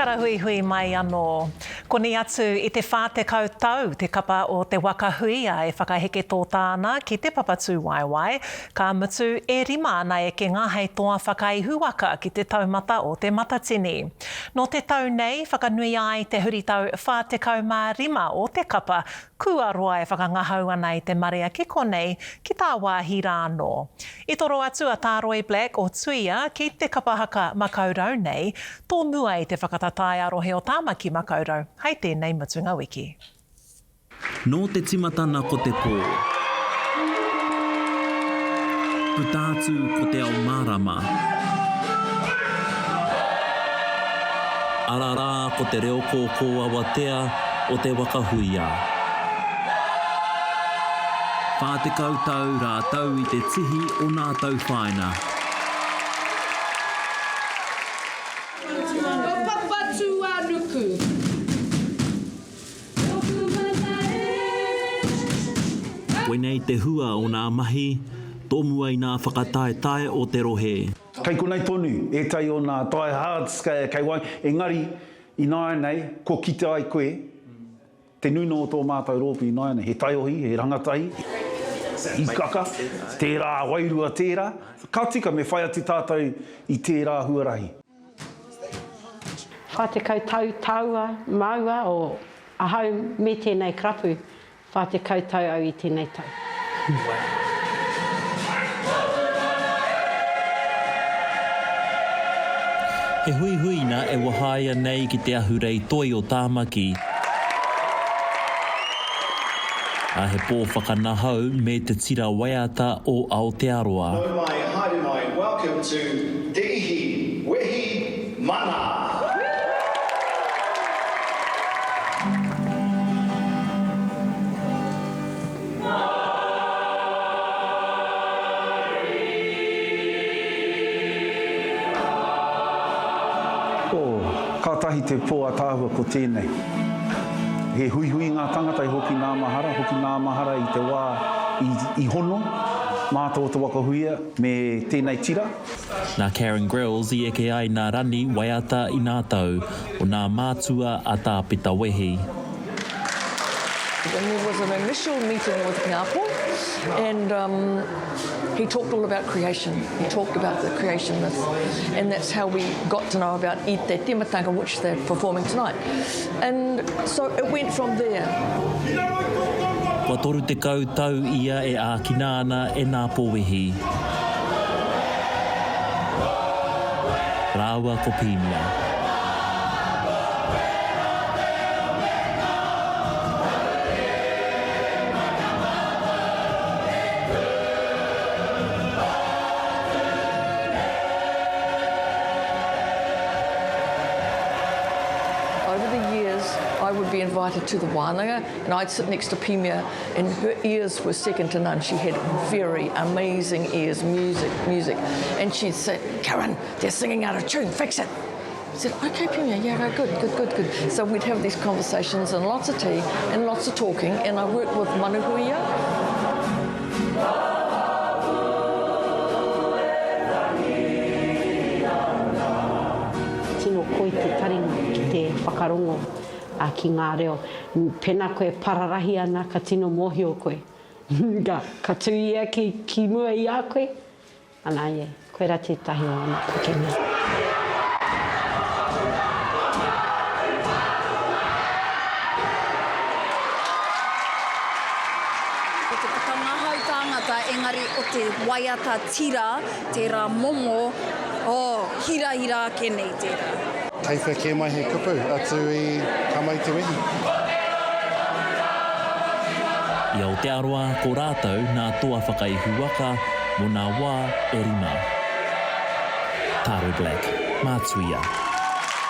Karahuihui mai anō. Koni atu i te 40 tau te kapa o Te Waka Huia e whakaheke tōtā ana ki te Papatūwaewae, ka mutu e rima ana ekenga hei toa whakaihuwaka ki te taumata o Te Matatini. Nō te tau nei whakanuia ai te huritau 45 o te kapa kua roa e whakangahau ana i te marea ki konei, ki tāwāhi rā anō. I toro atu a Tāroi Black o Tuia ki te kapa haka Makaurau nei, tōmua i te whakatatae a-rohe o Tāmaki Makaurau hei tēnei mutunga wiki. Nō te timatana ko te pō. Puta atu ko te ao mārama. Ara rā ko te reo kōkō awatea o te waka huia. 40 tau rātou i te tihi o nā tauwhāina. Ko Papatūānuku. Koinei te hua o nā mahi tōmua i nā whakataetae o te rohe. Kei konei tonu ētahi o nā diehards kei wai, engari ināianei kua kite ai koe te nuinga o tō mātou rōpū ināianei, he taiohi, he rangatahi, hīkaka, tērā wairua tērā, ka tika me whai atu tātou i tērā huarahi. 40 tau tāua, māua, o ahau me tēnei karapu, 40 tau au i tēnei tau. He huihuina e wahaia nei ki te ahurei toi o Tāmaki, a he pō whakanahau me te tira waiata o Aotearoa. Nau mai, haere mai, welcome to Te Ihi, Wehi, Mana! Oh, kātahi te pō ataahua ko tēnei. He huihui ngā tangata i hoki nā mahara, hoki nā mahara i te wā i, i hono mātou o Te Waka Huia me tēnei tira. Nā Karen Grylls i eke ai nā Rani waiata i nā tau o nā mātua a Tā Pita Wehi. And there was an initial meeting with Ngapo and um, he talked all about creation. He talked about the creation myth and that's how we got to know about I Te Timatanga which they're performing tonight. And so it went from there. Kua 30 tau ia e ākina ana e Ngā Pōwehi. Rāua ko Pīmia. Over the years, I would be invited to the wānanga and I'd sit next to Pimia and her ears were second to none. She had very amazing ears, music, music. And she'd say, Karen, they're singing out of tune, fix it. I said, okay, Pimia, yeah, good, good, good, good. So we'd have these conversations and lots of tea and lots of talking, and I worked with Manuhuia. Tino koi te taringa ki te whakarongo ki ngā reo. Pēnā koe pararahi ana ka tino mōhio koe. Ka tū ia ki mua i a koe, Ana ia, koira tētahi o ana pukenga. Ko te whakangahau tāngata engari o te waiata tira, tērā momo, oh, hirahira ake nei tērā. Kei whea kē mai he kupu, atu i Ka Mau Te Wehi. I Aotearoa, ko rātou nā Toa Whakaihu Waka mō nā wā e rima. Taro Black, Mātuia.